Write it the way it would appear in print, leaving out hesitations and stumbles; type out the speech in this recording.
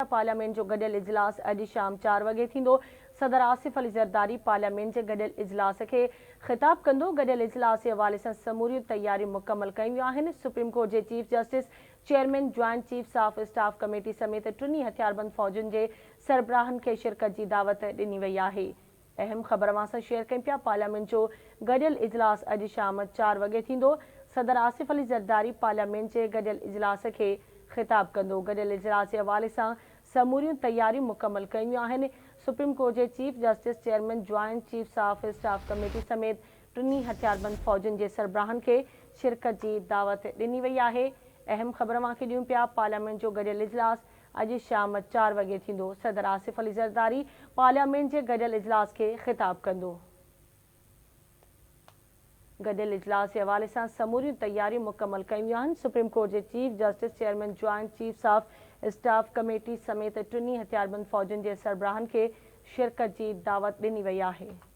Parliament جو گڏيل اجلاس اڄ شام چار وڳي ٿيندو، صدر آصف علي زرداري پارليامينٽ جي گڏيل اجلاس کي خطاب ڪندو، گڏيل اجلاس جي حوالي سان سموريون تياريون مڪمل ڪيون ويون آهن، سپريم ڪورٽ جي chief justice, chairman joint chiefs of staff committee سميت ٽنهي هٿياربند فوجن جي سربراهن کي شرڪت جي دعوت ڏني وئي آهي. اهم خبر اوهان سان شيئر ڪيون پيا، پارليامينٽ جو گڏيل اجلاس اڄ شام چار وڳي ٿيندو، صدر آصف علي زرداري پارليامينٽ جي گڏيل اجلاس کي خطاب ڪندو، گڏيل اجلاس جي حوالي سان سموريون تياريون مڪمل ڪيون ويون آهن، سپريم ڪورٽ جي chief justice, chairman joint chiefs of staff committee سميت ٽنهي هٿياربند فوجن جي سربراهن کي شرڪت جي دعوت ڏني وئي آهي، اهم خبر اوهان کي ڏيون پيا، پارليامينٽ جو گڏيل اجلاس اڄ شام چار وڳي ٿيندو، صدر آصف علي زرداري پارليامينٽ جي گڏيل اجلاس کي خطاب ڪندو. گڏيل اجلاس جي حوالي سان سموريون تياريون مڪمل ڪيون ويون آهن، سپريم ڪورٽ جي chief justice, chairman joint chiefs of staff committee سميت ٽنهي هٿياربند فوجن جي سربراهن کي شرڪت جي دعوت ڏني وئي آهي.